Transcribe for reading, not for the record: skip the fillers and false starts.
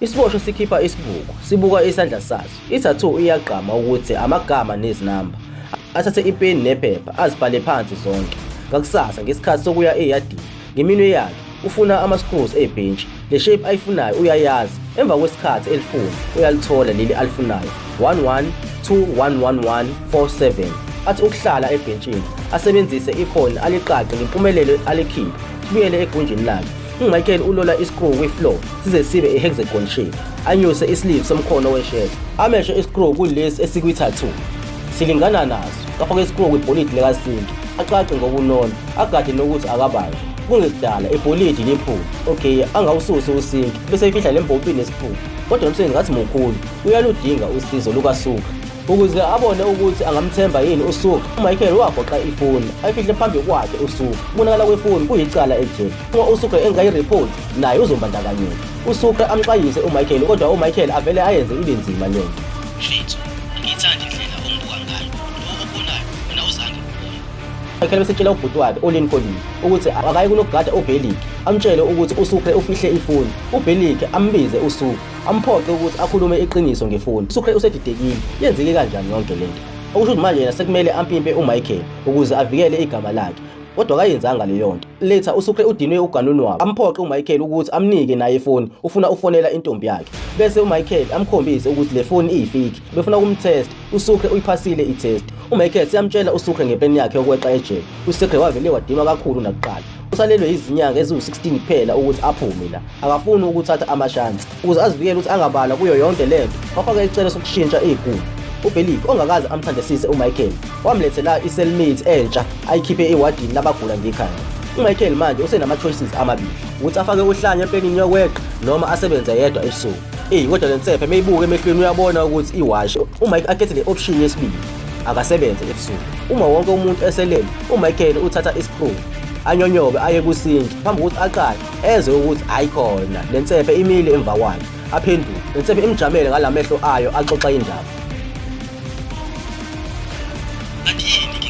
Isiboshwa sikhipha isibuko, sibuka isandla saso. I-tattoo iyagqama ukuthi amagama nezinamba. Athathe ipeni nephepha azibhale phansi zonke. Ngakusasa ngesikhathi sokuya eyadini, ngeminwe yakhe ufuna ama-screws ebhentshi. Le shape ayifunayo uyayazi. Emva kwesikhathi elifuna uyalithola leli alifunayo. 11211147. Athi ukuhlala ebhentshini, asebenzise ikhona aliqaqe ngempumelelo alikhiphe. Sibuyele egunjini lakhe. UMichael ulola iscrew kwi-floor size sibe i-hexagon shape. Anyuse isleeve somkhono weshirt. Ameshe iscrew kulesi esikwi-tattoo. Silingana naso. Afake iscrew kwibholidi likasinki. Aqaqe ngobunono, agade nokuthi akabanjwe. Kungekudala ibholidi liphume. Okay, angawususi usinki bese ifihla lembompi nescrew. Kodwa lo msebenzi ngathi mukhulu, uyaludinga usizo lukaSuka. Ukuze abone ukuthi angamthemba yini uSuka, uMichael wagoqa ifoni ayifihle phambi kwakhe uSuka. Kubonakala kwefoni kuyicala ejele. Uma uSuka engayireport naye uzombandakanyeka. USuka amxwayise uMichael, kodwa uMichael avele ayenze ibe nzima lento. Mfethu, angiyithandi indlela ongibuka ngayo. Lo okubonayo wena awuzange ukubone. Michael besetshela ubhuti wakhe uLincoln ukuthi akaye kunogada uBelik, amtshele ukuthi uSucre ufihle ifoni. uBelik ambize uSucre, amphoqe ukuthi akhulume iqiniso ngefoni. uSucre usedidekile, yenzeke kanjani yonke lento? Okusho ukuthi manje yena sekumele ampimpe uMichael ukuze avikele igama lakhe. Kodwa akayenzanga leyo nto. Later uSucre udinwe uganuni wabo, amphoqe uMichael ukuthi amnike naye ifoni, ufuna ufonela intombi yakhe. Bese uMichael amkhombise ukuthi le foni iyifake. Befuna ukumtest, uSucre uyiphasile i-test. uMichael siyamtshela uSucre ngepeni yakhe yokweqa ejele. uSucre wavele wadinwa kakhulu nakuqala. Usalelwe izinyanga eziwu-16 kuphela ukuthi aphume la. Akafuni ukuthatha amashansi. Ukuze azivikele ukuthi angabalwa kuyo yonke lento, wafaka isicelo sokushintsha igumbi. uBelik ongakaze amthandisise uMichael wamlethela i-cellmate entsha ayikhiphe ewadini labagula ngekhanda. uMichael manje usenama-choices amabili, ukuthi afake uhlanya empenini yokweqa noma asebenze yedwa ebusuku. Eyi, kodwa le nsephe meyibuka emehlweni uyabona ukuthi iwashi. UMike akhethe le option yesibili, akasebenze ebusuku. Uma wonke umuntu eselele, uMichael uthatha iscrew anyonyobe aye kusinki phambi kokuthi aqale ezwe ukuthi hayi khona le nsephe imile emva kwakhe. Aphenduke, le nsephe imjamele ngalamehlo ayo axoxa indaba. Kanti yini inkinga